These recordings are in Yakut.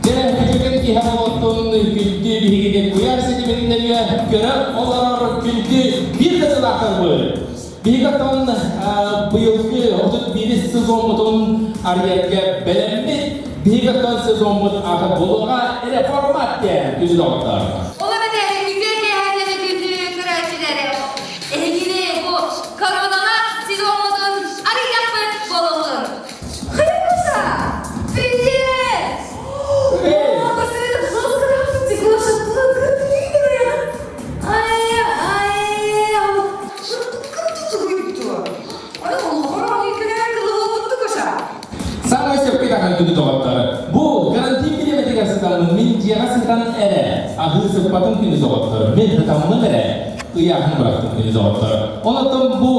Дьэ, үтүөкэн киһи олоттун күндү биһигини куйаар ситимин нөҥүө көрө олорор күндү биир да сылаахтарбыт. Биһиги оттон быйылгы 31 сезоммутун арыйарга бэлэммит. Биһиги оттон сезоммут аата буолуоҕа реформат диэн күндү доҕоттор. Ол эбэтэр үтүө киэһээни күндү көрөөччүлэри эһигини бу короналаах сезоммутун арыйдахпыт буолуохтун. Хрюша! Привет! Привет! О, посмотри, здравствуйте, Гоша, Ай, ай, Саамай сөпкө даҕаны күндү доҕоттор. Бу карантин бириэмэтигэр сытаммын мин дьиэҕэ сытан эрэ аһыы сыппатым күндү доҕоттор. Мин сытаммын эрэ ыйааһын бырахтым күндү доҕоттор. Онон бу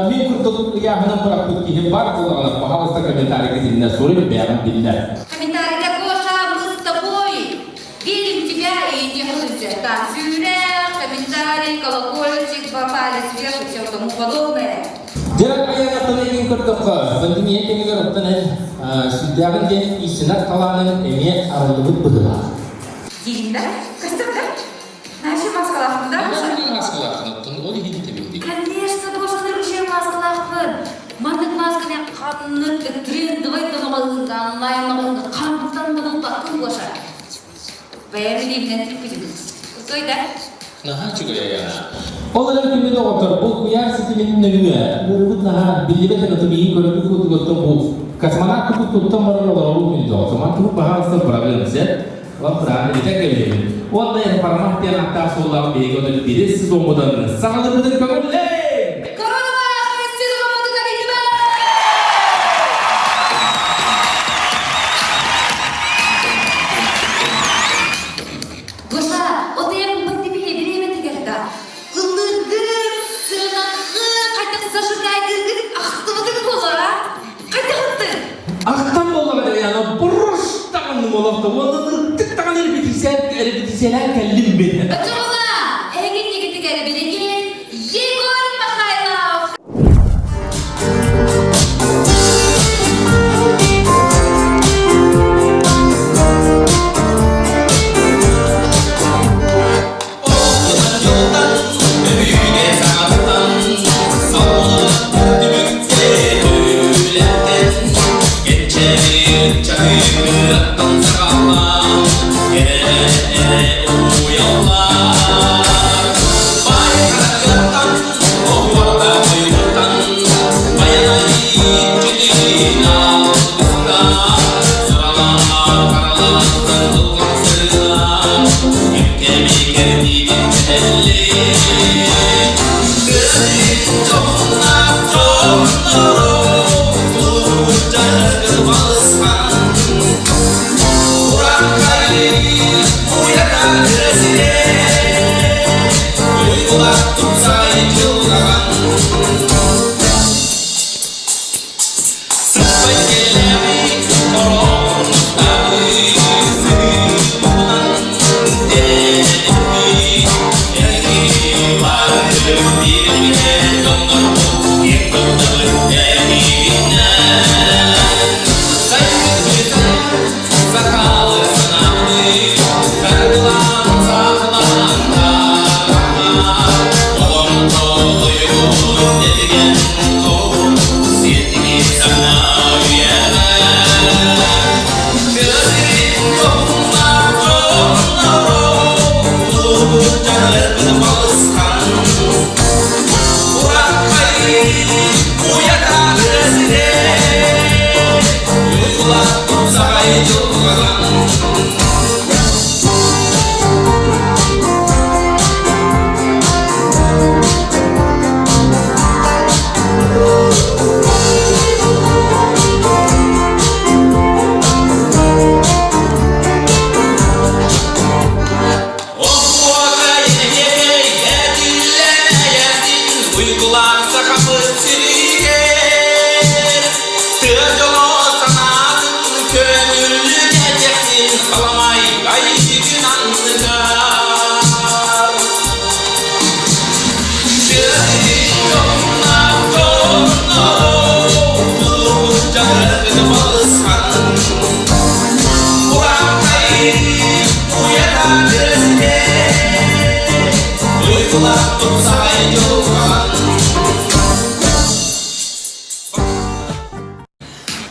мин курдук ыйааһынын бырахпыт киһи бар буоллаҕына, пожалуйста, комментарийга итиннэ суруй, бэйэҕин биллэр. Комментарийга Гоша, мы с тобой верим в тебя и не хуже. Там сюрек, комментарий, колокольчик, два палец вверх и все тому подобное. Дьэ, айаҕыттан эйигин көрдөххө, пандемия кэмигэр оттон эн сүрдээҕин диэн иистэнэр талаанын эмиэ арыллыбыт быһыылаах. Диигин да? Көстөр да? Наша маскалаахпын да? Наша маскалааххын оттон ол иһин тэбилдик. Конечно, бошаларым маскалаахпын. Маннык масканы ханнык трендовай да маҕаһыынга, онлайн маҕаһыынга хантан да булбаккын Гоша. Бэйэм илиибинэн тикпитим. Крутой да? Наһаа үчүгэй айана. Ол эрэн күндү доҕоттор, бу куйаар ситимин нөҥүө ыарыыбыт наһаа биллибэт эрэ тумиһин көрөргүт курдук бу космонавт курдук туттан баран олорору күндү доҕоттор. Мантыбыт баһаалыста бырагыан сет. Ол бырааны битэ кэбиһэбин. Уонна формат диэн аттаах суоллаах биһиги онон бирис сезоммутун саҕалыырбытын көҥүллээн! Коронавирус сезоммутун арыйдыбыт! Гоша, отойон пандемия бириэмэтигэр да ыллыыргын, сыанаҕын, хайдах зажигайдыыргын ахтыбытыҥ буолара? Хайдах ыттыҥ? Ахтан буоллаҕа Дарьяна, бұрыштаҕын олохто уонна ыртык даҕаны репетициялээн кэллим мин. Оччоҕуна, эһиги иннигитигэр билигин Егор Михайлов!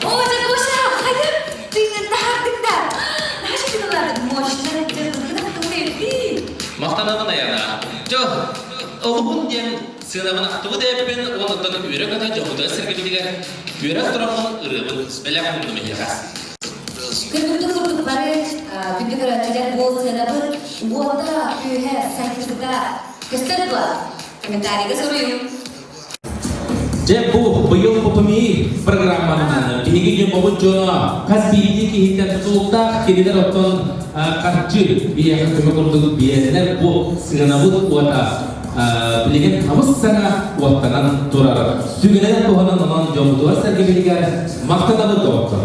О, Гоша, хайдах тыынын таһаардыҥ да? Наша тыылаатык мощно Махтанабын Аяна. Дьо, олуһун диэн сыанабын ахтыбыт эппин уонуттан үөрэ-көтө дьоммутугар сиргибитигэр үөрэх тураммын ырыабын бэлэх ууннум эһиэхэ. Көрбүт курдук бары күндү көрөөччүлэр бу сыанабыт уота, күүһэ, сайдыыта көстөр дуо? Комментарийга суруйуҥ. Дьэ бу быйыл ППМИ программанан биһиги дьоммут дьоно хас биирдии киһиттэн тутулуктаах кинилэр оттон харчы биһиэхэ көмө курдук биэрэннэр бу сыанабыт уота билигин хабыс саҥа уоттанан турар. Түгэнинэн туһанан онон дьоммутугар сэргэбитигэр махтанабыт доҕоттор.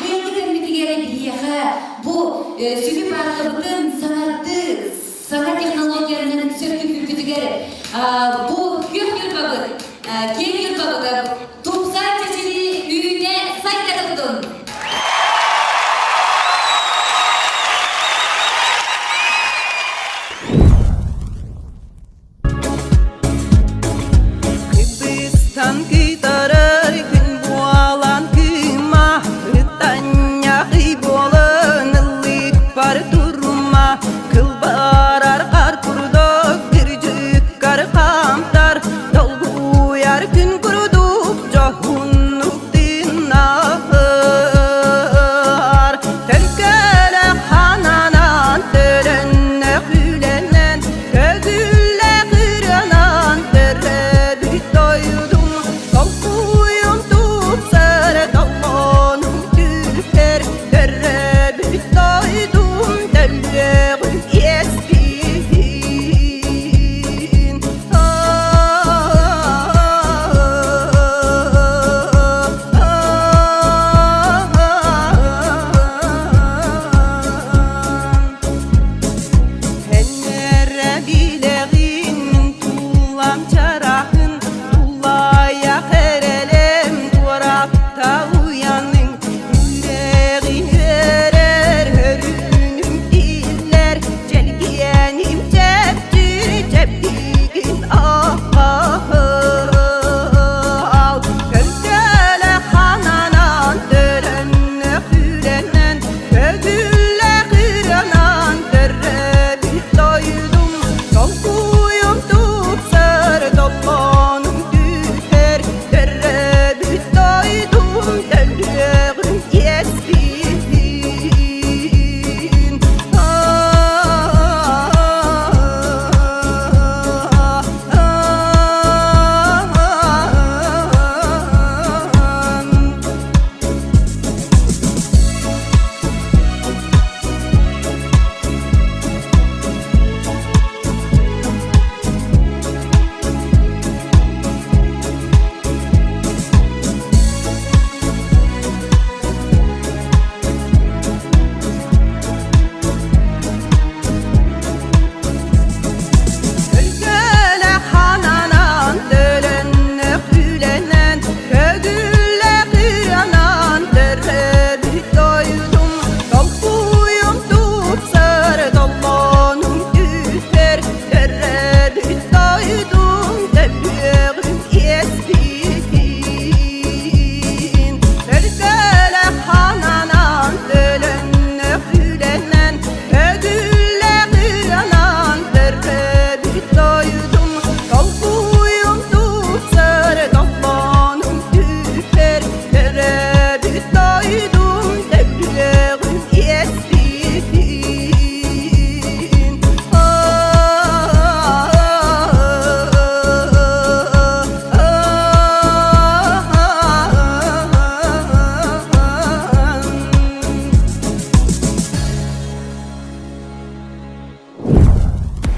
Быйылгы кэммитигэр биһиэхэ бу сүдү пааркабытын саҥардыы саҥа технологиянан сөп түмпүппүтүгэр бу күөх ньурбабыт, киэҥ ньурбабыт тупса чэчири үүнэ сайда турдун! Кыбыстан кыйтарар күн буолан кыыма, Ытанньахый буолан ыллыкпар турума, Кылбарар хар курдук кырдьыккар хаамта.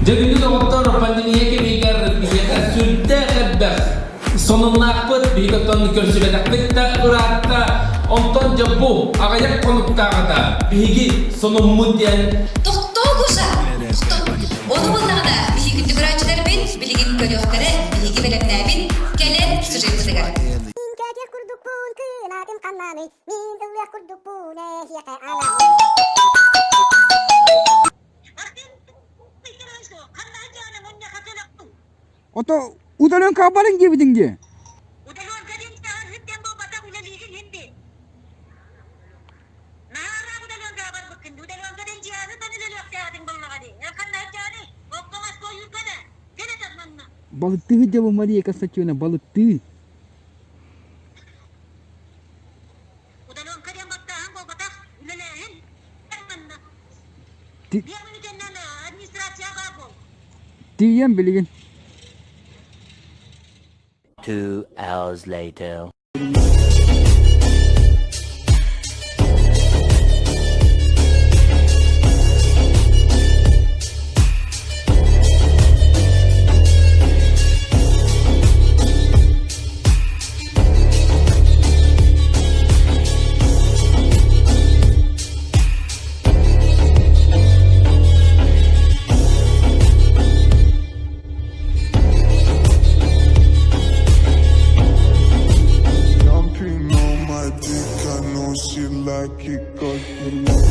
Дьэ күндү доҕоттор, пандемия кэмигэр биһиэхэ сүрдээх элбэх сонуннаахпыт, биһиги оттон көрсүбэтэхпит да ыраатта. Онтон дьэ бу аҕыйах хонуктааҕыта биһиги сонуммут диэн Тохтоо, Гоша! Тохтоо! Ону буллаҕына, биһиги күндү көрөөччүлэрбит билигин көрүөхтэрэ, биһиги бэлэмнээбит кэлэр сюжеппытыгар. Мин көөтүөх курдукпун, кыынатын ханнаный, мин ыллыах курдукпун, эһиэхэ ананый. Ото удален кабалын диэбитиҥ дии. Балыктыы сылдьабын Мария Константиновна, балыктыы. Тиийэн билигин. 2 hours later. Jumping on my dick, I know she like it 'cause you like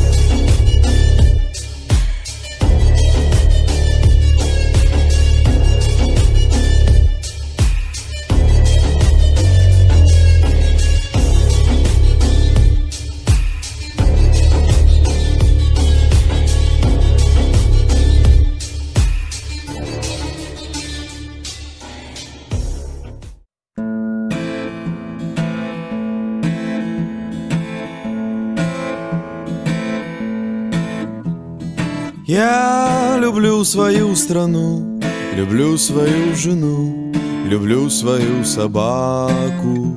Я люблю свою страну, люблю свою жену, люблю свою собаку.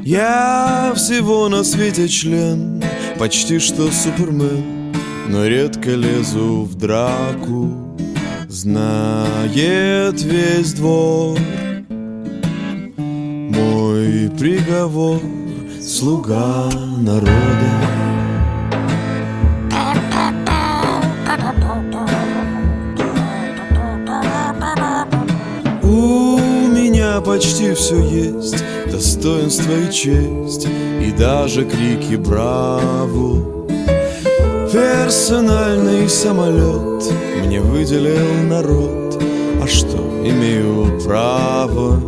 Я всего на свете член, почти что супермен, но редко лезу в драку. Знает весь двор мой приговор, слуга народа. У меня почти все есть, достоинство и честь, и даже крики «Браво!». Персональный самолет мне выделил народ, а что, имею право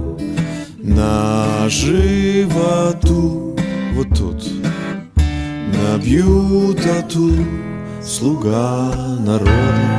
на животу вот тут набью тату, слуга народа.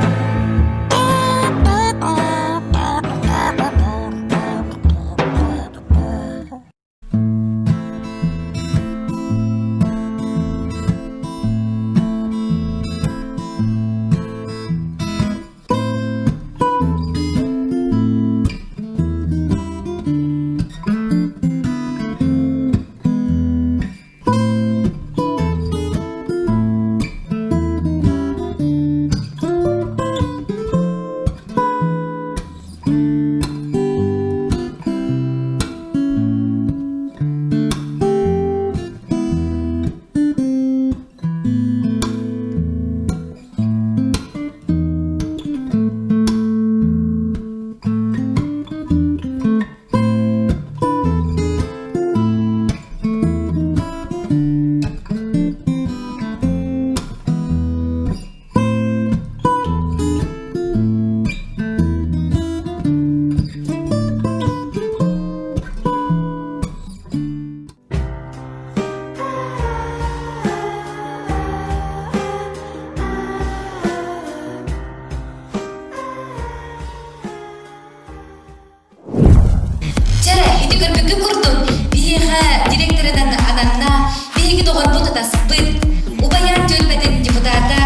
Чэ, ити көрбүккүт курдук, биһиэхэ директорынан ананна биһиги доҕорбут атаспыт, Убайаан түөлбэтин депутата,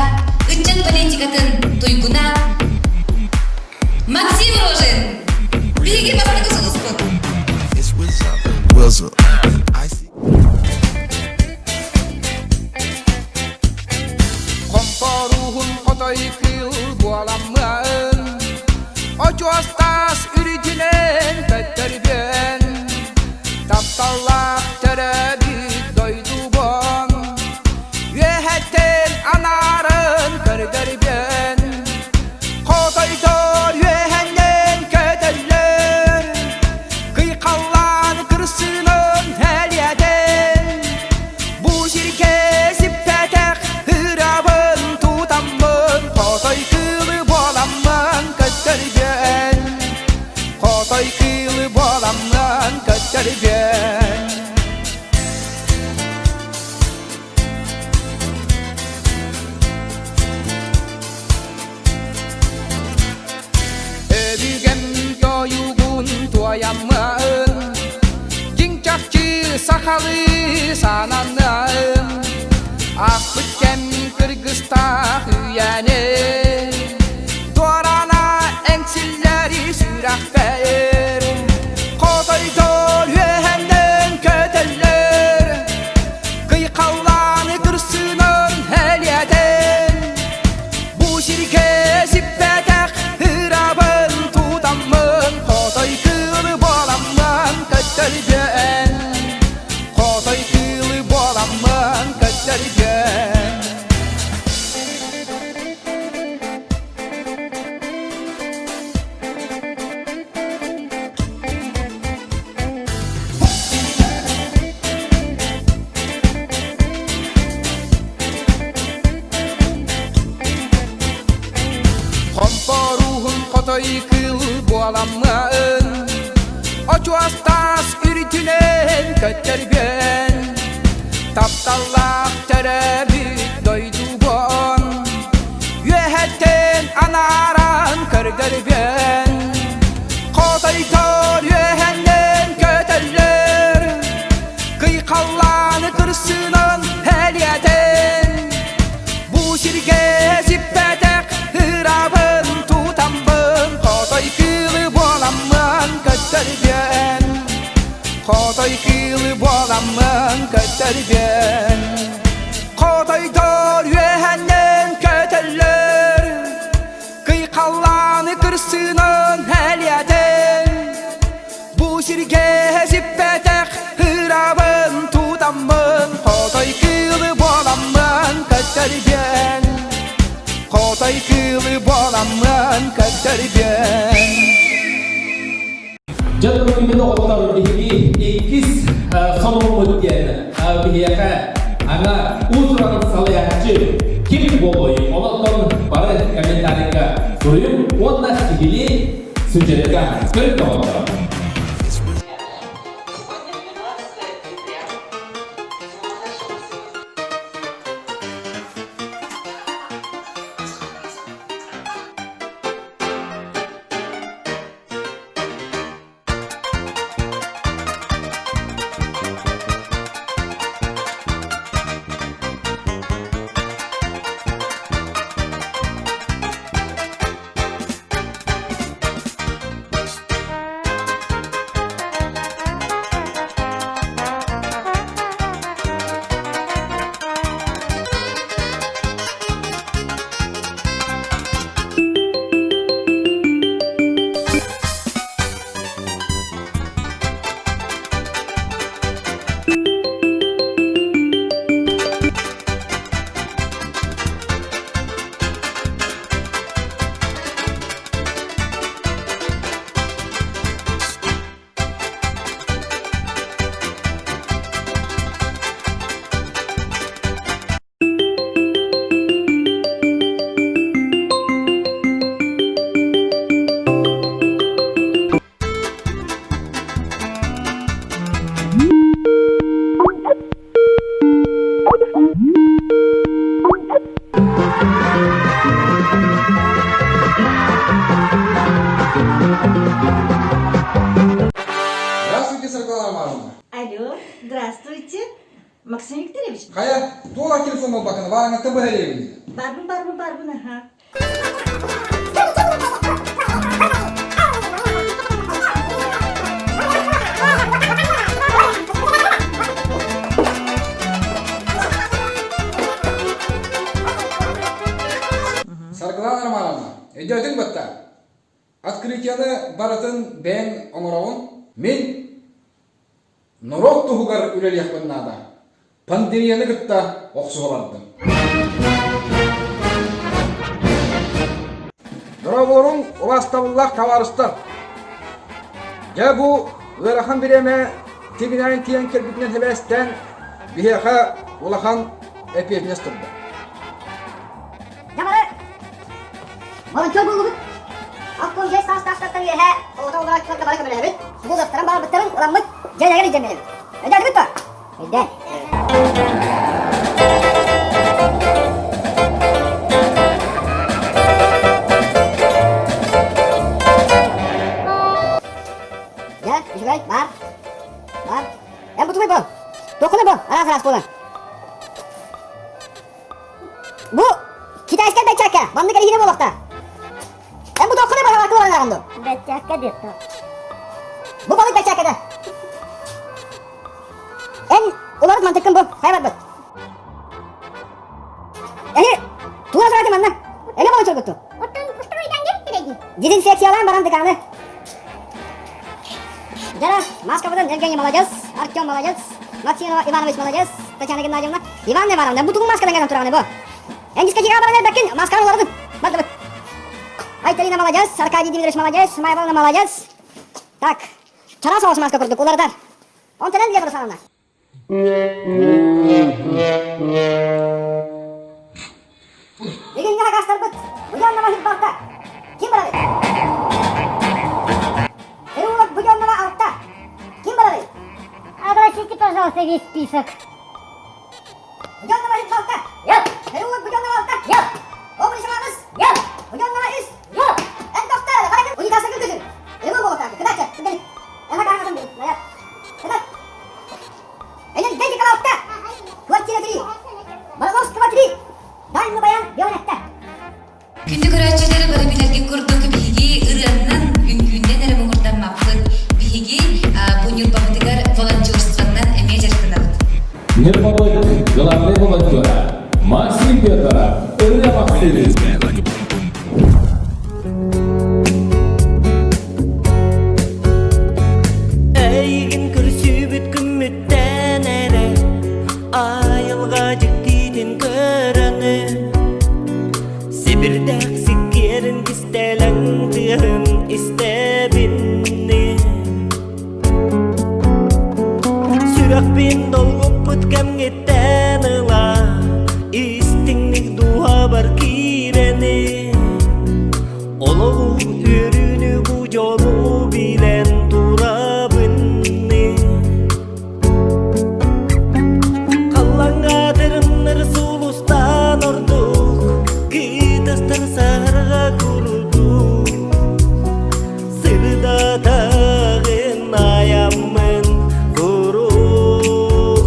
ыччат политикатын туйгуна Максим Рожин. Биһиги бастакы сулуспут. Wizard. Хомпоруһун хотой кыыл буоламмын. Очуостаас үрдүнэн көттөрбүөн, Тапталлаах төрөөбүт дойдубун, Үөһэттэн анаарын көрдөрбүөн, Хотойдор үөһэннэн көтөллөр, Кыйхаллаан кырсыынан элиэтэн, Бу сиргэ сиппэтэх ырабын тутаммын, Хотой кыылы буоламмын көттөрбүөн, Хотой кыылы буоламмын көттөрбүөн. Өбүгэм тойугун туойаммын, Дьиҥ чахчы сахалыы сананым, Аахпыт кэм кыргыстаах үйэни, Туорана эҥсиллэри сүрэхпэр, Хотойдор үөһэннэн көтөллөр, Кыйхаллааны кырсынан элиэтэн, Бу сиргэ сиппэтэх ырабын тутаммын, Хотой кыылы буоламмын көттөрбүөн, Хотой кыылы буоламмын көттөрбүөн. Хомпоруһун хотой кыыл буоламмын, Очуостаас үрдүнэн көттөрбүөн, Тапталлаах төрөөбүт дойдубун, Үөһэттэн анааран көрдөрбүөн, Хотойтор үөһэннэн көтөллөр, Кыйхаллааны кырсынан элиэтэн, Бу сиргэ сиппэтэх ырабын тутаммын, Хотой кыылы буоламмын көттөрбүөн, Хотой кыылы буоламмын көттөрбүөн. Хотойдор үөһэннэн көтөллөр, Кыйхаллааны кырсынан элиэтэн, Бу сиргэ сиппэтэх ырабын тутаммын, Хотой кыылы буоламмын көттөрбүөн, Хотой кыылы буоламмын көттөрбүөн. Дьон күнүн оҕолор биһиги иккис сонуммут диэн биһиэхэ ана уус-уран салайааччы ким буолуой? Онон бары комментарийга суруйуҥ уонна сиһилии сюжетка көрүҥ доҕоттор. Здравствуйте, Саргылана Романовна. Алло, здравствуйте. Максим Викторович? Хайа, туох телефон буолбаккына, баарыҥҥыттан быһа Барбын, барбын, барбын, аха. Саргылана Романовна, өйдөөтүҥ батта. Открытиены барытын бэйэҥ оҥороҕун. Мин норуот туһугар үлэлиэхпин наада. Пандемияны кытта охсуһа бардым. Дорооболоруҥ, убаастабыллаах табаарыстар! Дьэ бу ыарахан бириэмэ тигинээн тиийэн кэлбитинэн сибээстээн биһиэхэ улахан эппиэтинэс турда. Дьэ бары волонтер буоллубут. Алкоголь саастаахтартан үөһэ оҕото олорооччуларга бары көмөлөһөбүт. Субуодастарын баҕарбыттарын ыламмыт, дьиэлэригэр илдьэн Өйдөөтүгүт дуо? Өйдөөн. Дьэ, үчүгэй, бар. Бар. Эн бутумай бол. Туоххунай бол, араас-араас буолан. Бу китайскай бэчээккэ маннык эриһинэ буолуохтаах. Эн бу туоххунай баһаҕар кыланаҕын дуо? Бэчээккэ диэтэ. Бу балык бэчээккэтэ. Эн уларыт мантыккын бу, хайа барбыт? Эһи, тула саҕаты манна. Эне болон чоргутту. Оттон устуруйдан кеттире дии. Дезинфекциялаан баран дыкааны. Дьара, маскабытын Евгений молодец, Артем молодец, Максим Иванович молодец, Татьяна Геннадьевна. Иван Ивановна, бу тугу маскадан кэлэн тураҕын бу? Эн дискотекаҕа баран эрбэккин, маскаҕын уларытын. Бардыбыт. Айталина молодец, Аркадий Дмитриевич молодец, Майя Ивановна молодец. Так, чараас соҕус маска курдук уларытар. Онтон эн Лена Руслановна. Бүгүҥҥү хакастарбыт Буденнова балта. Ким барарый? Переулок Буденнова алта. Ким барарый? Огласите, пожалуйста, весь список. Буденнова балта. Нет. Переулок Буденнова алта. Нет. Обручева үс. Нет. Буденнова үс. Нет. Эн тохтоо, баракын. Унитазга күн Ему болотаады. Кыдача, сыдырик. Эн хакаһын били. Наят. Кыдат. Энен Бельгикова алта. Квартира 3. Барановского 3. Дальний баян Белонетта. Күндү көрөөччүлэри бары билэргит курдук биһиги ырыаннан, үҥкүүннэн эрэ муҥурдаммаппыт. Биһиги бу Ньурбабытыгар волонтерствоннан эмиэ дьарыктанабыт. Ньурбабыт главный волонтера Максим Петров ырыа Максимович. Эйигин көрсүбүт күммүттэн эрэ айылҕа дьиктитин көрөнү Сибирдээх сиккиэрин кистэлэҥ тыаһын истэбинни Сүрэхпин долгуппут кэмҥиттэн ыла истиҥник дууһабар киирэни Олоҕу үөрүүнү бу дьолу билэн турабын Халлаҥҥа тырымнар сулустан ордук Кыытастар саһарга курдук Сырдатаҕын айаммын курук.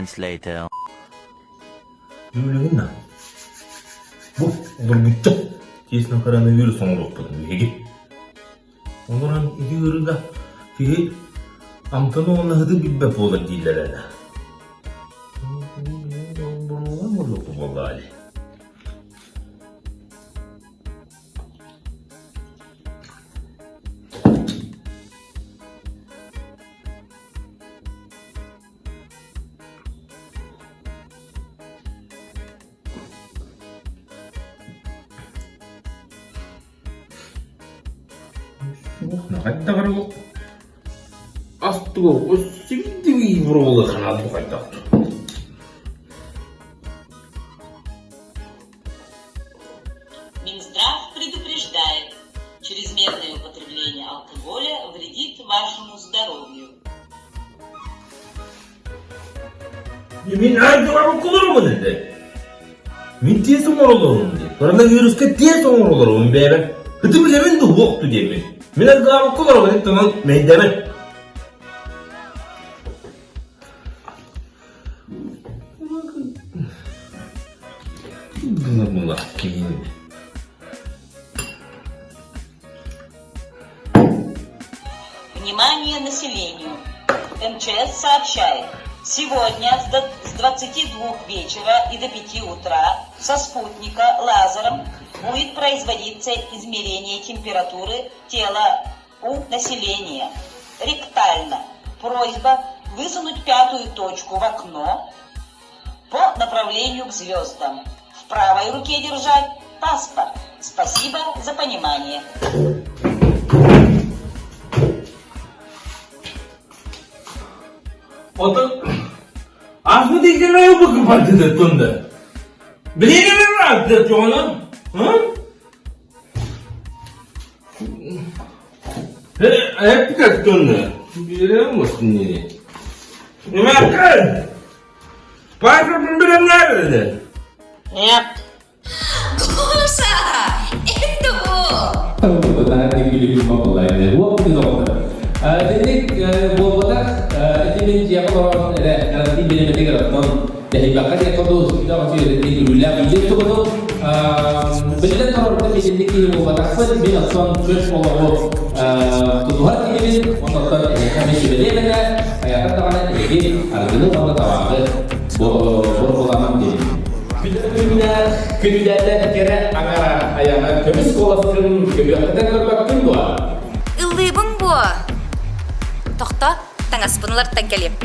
moments later. Үлүгүн Бу олорбучча тиэсинэн коронавирус оҥоруохпутун биһиги. Олорон ити ыарыыга киһи амтаны уонна сыты билбэт буолар дииллэр эрэ. Буоллаҕа дии. Хайдах эрэ астыга өссө буруолаханаат бу хайдах. Минздрав предупреждает, чрезмерное употребление алкоголя вредит вашему здоровью. Мин айдыларым кулурумун indi. Мин тиэс оҥоролорум дии. Коронавируска тиэс оҥоролорум бэйэбэ. Ытым билэбин да уохту диэммин. Мин айдыларым кулурумун тынан мэйдэбин. Внимание населению! МЧС сообщает, сегодня с 22 вечера и до 5 утра со спутника лазером будет производиться измерение температуры тела у населения. Ректально. Просьба высунуть пятую точку в окно по направлению к звездам. В правой руке держать паспорт. Спасибо за понимание. Отон Ахмед играю буквально тунда. Блин, рад, Джона. Эппикаттонна биэрэн Мин Паспортун билэмнээр Нет. Гоша! Это Буолбатах ити мин дьиэҕэ олорон эрэ карантин бириэмэтигэр оттон тэһийбэххэ диэххэ дуу, сүрдээх үчүгэй күлүүлээх билиэт тугутун биллэн турар итинник киһи буолбатахпын мин оттон чөс олоҕу тутуһар киһибин онтон эһиэхэ мин сүбэлиэм этэ хайаатар даҕаны эһиги арыгыны уонна табааҕы боруобаламаҥ диэбит Күнүнэ күнүлээтэ кэрэ аҥара айаҕа көмүс куоласкын көбүөххүтэн көрбөккүн дуо? Ыллыыбын буо. Тохто, таҥаспын ылартан кэлиэм.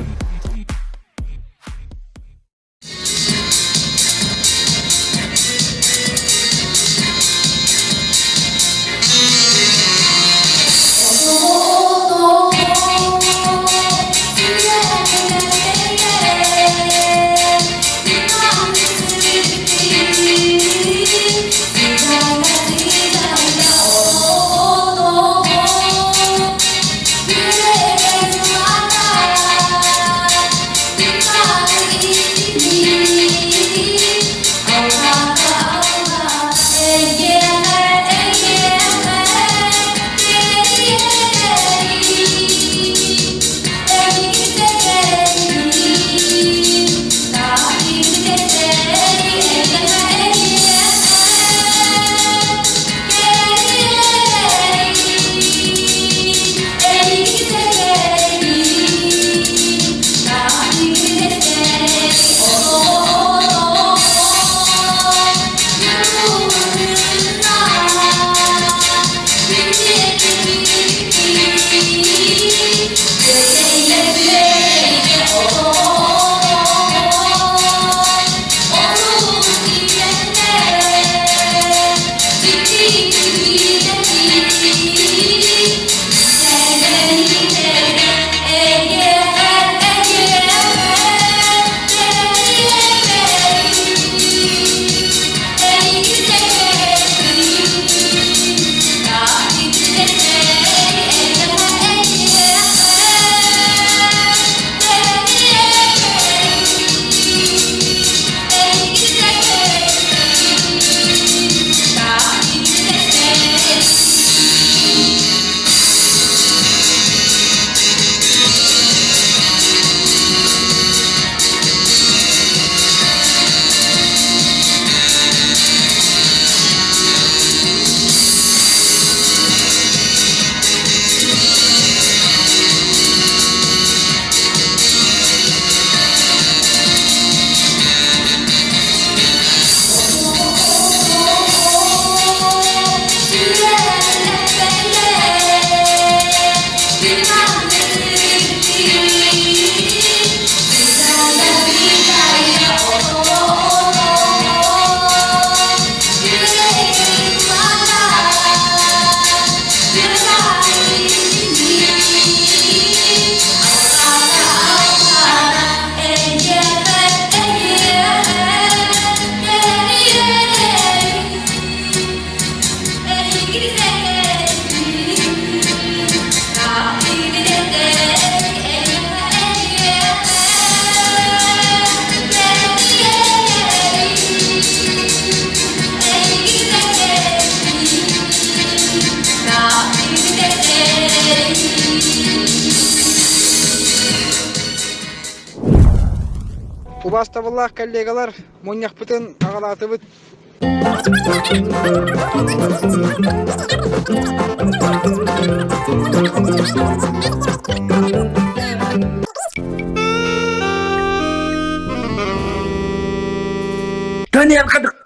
Убаастабыллаах коллегалар, мунньахпытын аҕалаатыбыт.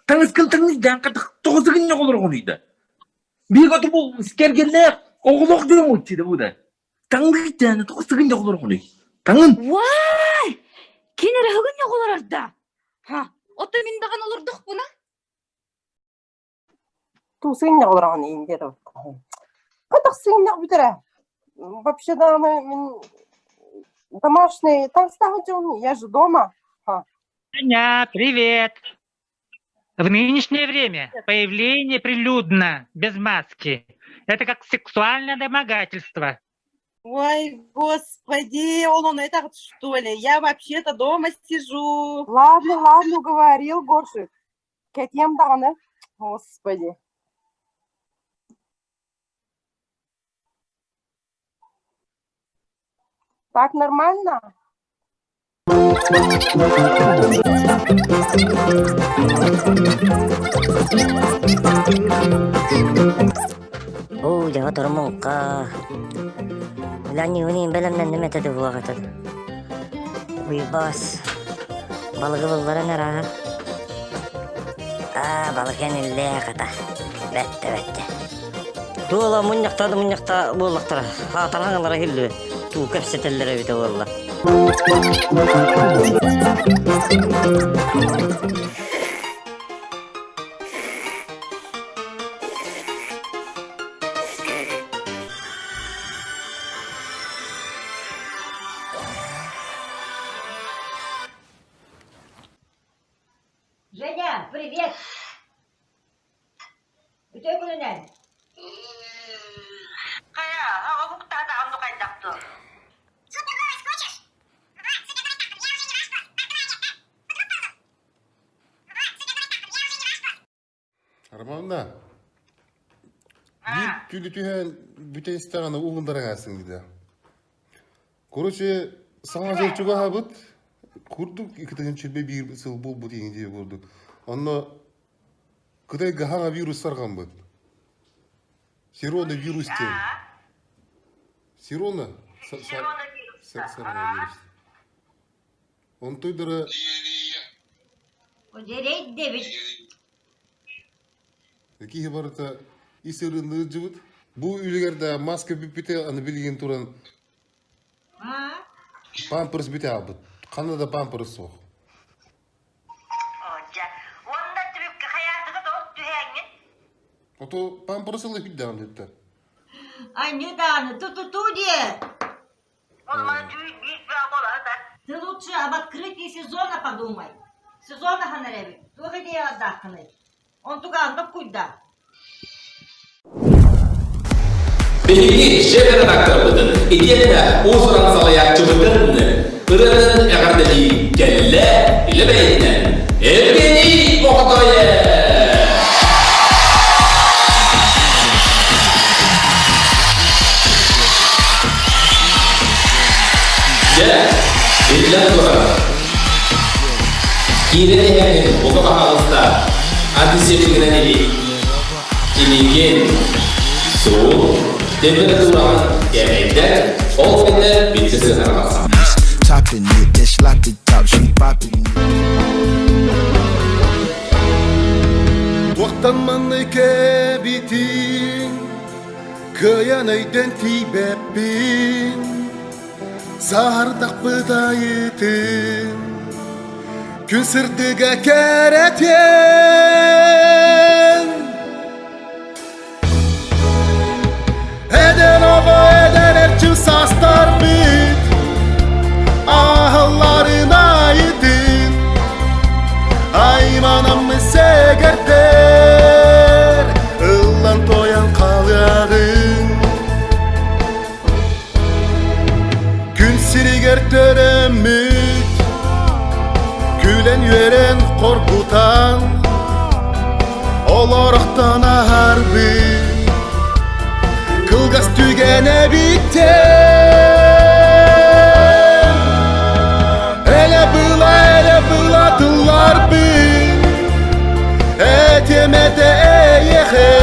Таҥыскыл таҥыс дээн хатых тоҕусугун оҕолоргунуйда. Биир бу кэргэннээх оҕолох диэн уччида бу да. Таҥыс дээн тоҕусугун оҕолоргунуй. Таҥын. Вай! Кин эрэ хыгын оҕолорорда. Ха, ото мин даҕан олордохпуна. Туу сыынньах олороҕун иин диэтэ Хатах сыынньах бүтэрэ. Вообще даҕаны мин домашний таҥастаах дьон, я же дома. Ха. Аня, привет! В нынешнее время появление прилюдно, без маски, это как сексуальное домогательство. Ой, господи, он он это что ли? Я вообще-то дома сижу. Ладно, ладно, уговорил Гошик. Кэтиэм даҕаны. Господи. Так нормально? Оо, дьэ тормоҥка. Ланьыынын бэлэмнэнним этэ да буолуох этэ. Уйбаас балыгы булларан арааһа. Аа, балык эн иллээх ата. Бэттэ, бэттэ. Туола мунньахта да мунньахта буоллахтара. Хаатархаҥалара иһиллибэт. Туу кэпсэтэллэрэ эбитэ буолла. Женя, привет! Үтүө күнүнэн! Хайа, омуктаата оннук хайдахтур? Романна, биир түүлү түһээн бүтэ истэҕинэ уһуннаран аастыҥ дии. Короче, саҥа дьыл чугаһаабыт, курдук икки биир сыл буолбут иҥи дии курдук. Онно Кытайга хаҥа вирус сарҕаммыт. Сирона вирус диэн. Сирона? Сарҕа вирус. Онтуйдара Дьэрэй дэбит. Киһи барыта ис ырыынныыр дьыбыт. Бу үлүгэр да маска бүппүтэ, аны билигин туран памперс бүтэ хаалбыт. Ханна да памперс суох. Дьэ, уонна түбүккэ хайаатыгыт ол түһээҥҥин? Ото памперс ыла хүддэҕин диттэр. Анньыы даҕаны ту-ту-ту диэ. Ол маны түүн биир күөх буолара да. Ты лучше об открытии сезона подумай. Сезон ахан эрэбит. Туох идеялардааххыный? Онтугааннок куйда. Биһиги шеф редакторбытын итиэннэ уус-уран салайааччыбытын ырыатын эҕэрдэлии кэллэ илэ бэйэтинэн Евгений Охотоев! Дьэ, биллэн турар, киирэн иһэҥҥин бука баһаалыста антисептигинэн илий. Илиигин суул, температураҕын кээмэйдэр, ол кэннэ билсэ сыһыарҕалсан. Topping it, that sloppy top, she popping it. Туохтан маннык кэбитин, кыайан өйдөн тиийбэппин, саһардахпыт айытын, күн сырдыга кэрэтиэн. Эдэр оҕо эдэр эрчим саастарбыт, аһылларын айытын, айманаммын сэгэрдэр, ыллан-туойан. Ахтан аһарбын Кылгас түгэн эбиттэн Эле была, эле была тылларбын Этим этэ эйэхэ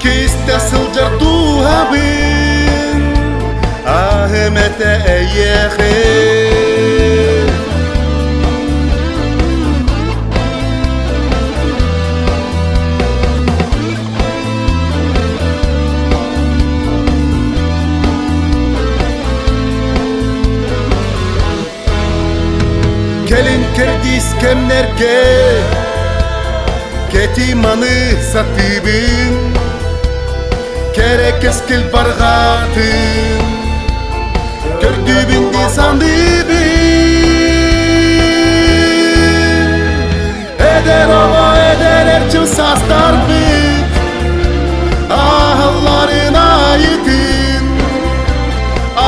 Кистэ сылдьар дууһабын Аһым этэ эйэхэ Кэлин кэрдиис кэмнэргэ Кэти маны сатыыбын Кэрэ кэскил барҕаатын Көрдүүбүн дии саныыбын Эдэр оҕо эдэр эрчим саастарбыт Аһалларын айытын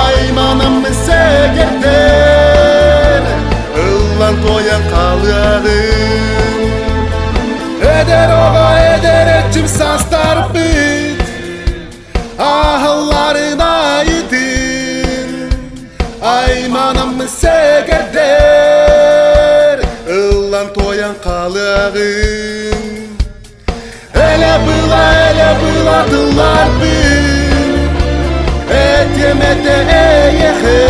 Айманаммын сэгэрдэр Ыллан туойан хаалыаҕын Эдэр оҕо эдэр эрчим саастарбыт Аһалларын айытын Айманаммын сэгэрдэр Ыллан туойан хаалыаҕын Эле была, эле была тылларбын Этиэм этэ эйэхэ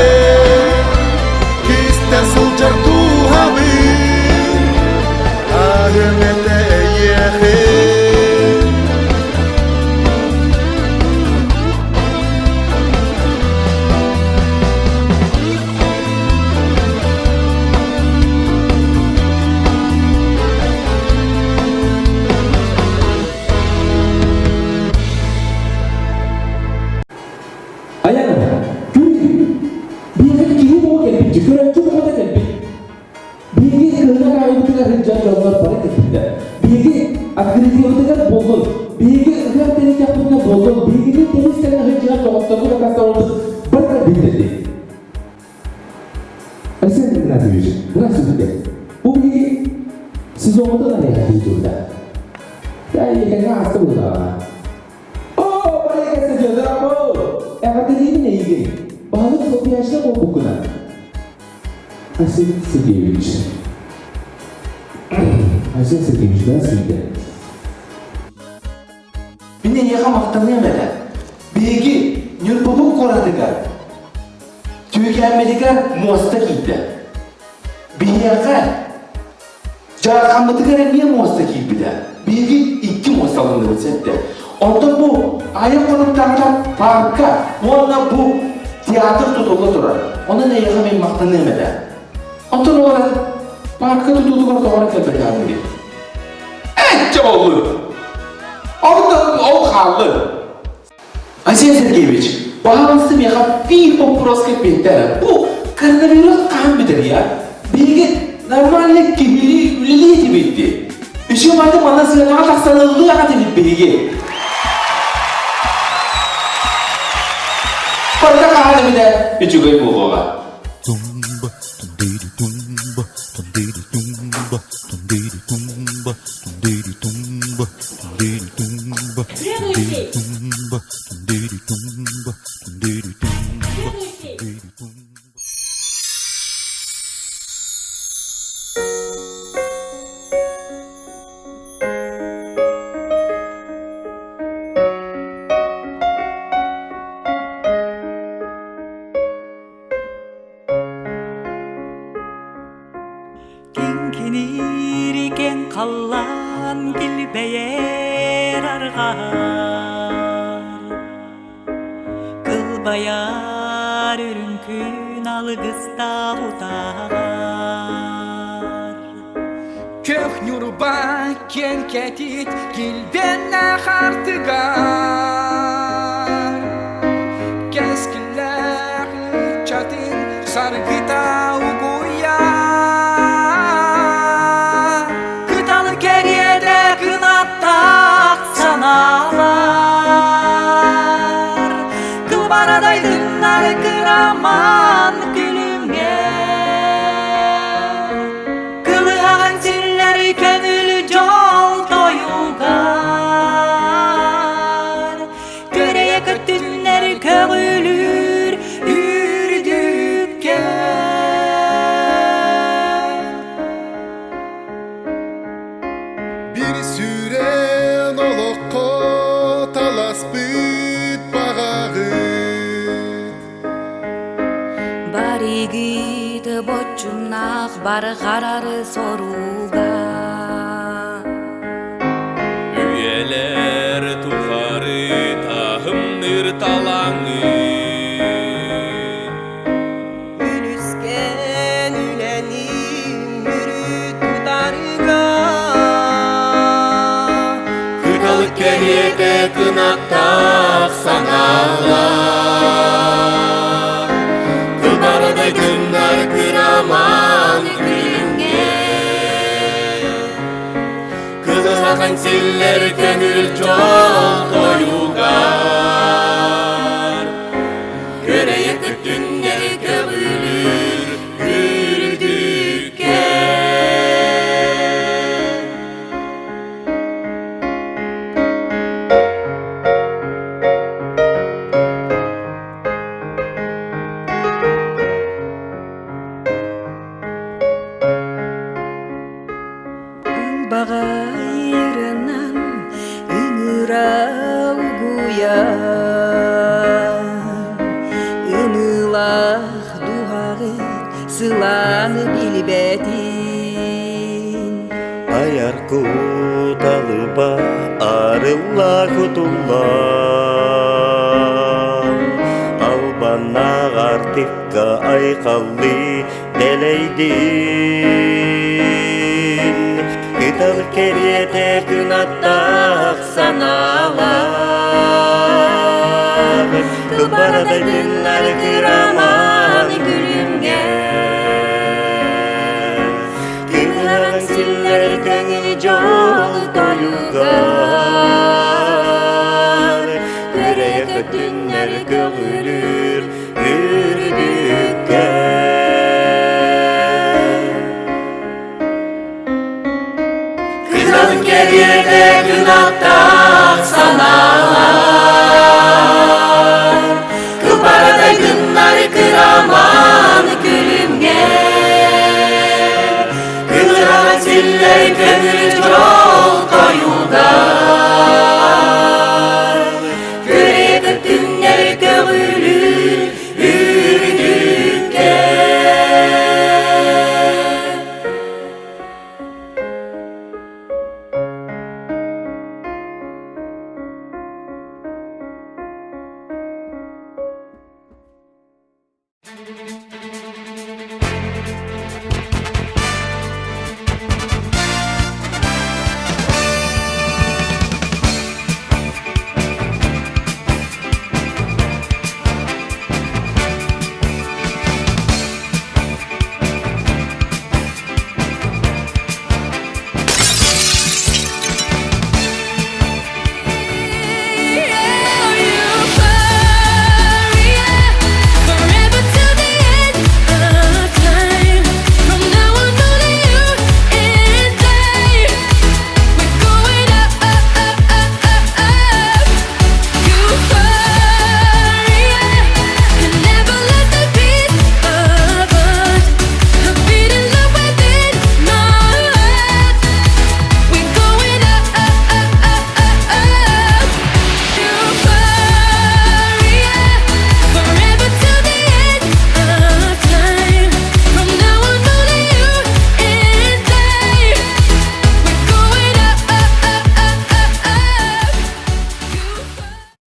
Кистэ сылдьар дууһабын Аһым этэ эйиэхэ Айан, күн биһиги киһи буола кэлбит, көрөөччү буола кэлбит. Биһиги кыһына хаайбытыгар сылдьар дьоннор бары кэлбиттэр. Биһиги открытиебытыгар буоллун, биһиги ыһыах тэрийдэхпитинэ буоллун, биһигини тэбис тэҥэ сылдьыһар доҕотторбут атастарбыт бары кэлбиттэр Александр Игнатьевич, здравствуйте. Бу биһиги сезоммутун арыйа турда. Эйиэхэ ааста буоллаҕа. Оо, Мария Константиновна, эҕэрдэлиибин эйигин. Баһылык солбуйааччыта буолбуккуна. Арсен Сергеевич. Арсен Сергеевич, здравствуйте. Мин эйиэхэ махтаныам этэ. Биһиги Ньурбабыт куоратыгар Түүкээммитигэр муоста киирдэ. Биһиэхэ Дьаархаммытыгар эмиэ муоста киирбитэ. Биһиги икки муосталанныбыт сэттэ. Онтон бу айах хонуктааҕыта парка уонна бу театр тутулла турар. Онон эйиэхэ мин махтаныам этэ. Онтон олорон парка тутуутугар тоҕо эрэ кэлбэтэҕим диэн. Эччэ боллун! Ол да ол хааллын. Айсен Сергеевич, баһаалыста миэхэ биир боппуруоска эппиэттээн. Бу коронавирус хаһан бүтэр я? Биһиги нормально киһилии үлэлии этибит дии. Үчүгэй баайда манна сыанаҕа тахсан ыллыах этибит биһиги. Барыта хаһан эбитэ үчүгэй буолуоҕа. Тумба, тундири тумба, тундири тумба, тундири тумба, тундири тумба, тундири тумба, тундири тумба, тундири тумба, тундири тумба, тундири тумба. Киҥкиниир киэҥ халлаан килбэйэр арҕаһар, Кылбайар үрүҥ күн алгыстаах утаҕар. Көх Ньурба киэҥ кэтит килбиэннээх артыгар Кэскиллээх ыччатын саргыта угуйар Кыталы кэриэтэ кынаттаах санаалар Кылбарадайдыннар кыраман күлүмҥэ Кылыһаҕын силлэри көҥүл дьол тойуга. Барҕарар соруга. Үйэлэр тухары таһымныр талаҥы Үлүскэн үлэни мүрү тутарга Кыталык кэриэтэ кынаттаах саҥалар Кылбарадай гыннар кыраман күлүҥҥэ Кылыһахан силлэр көҥүл дьол тойугар Күрэйэ көттүннэри көҕүлүүр үрдүккэ. Ылбаҕайырынан ыҥыра угуйан, Ымыылаах дууһаҕыт сылааны билбэтин. Айар куталыба арылла кутулла Албаннаах артыкка айхаллыы дэлэйдин Кытал кэриэтэ кынаттаах санаалар Кылбарада күннэр кыраман күлүмҥэ Кыҥыран силлэр көҥүл дьол тойугар Күрэйэ көтүннэр көҕүлүүр үрдүккэ. Кыталык кэриэтэ кынаттаах.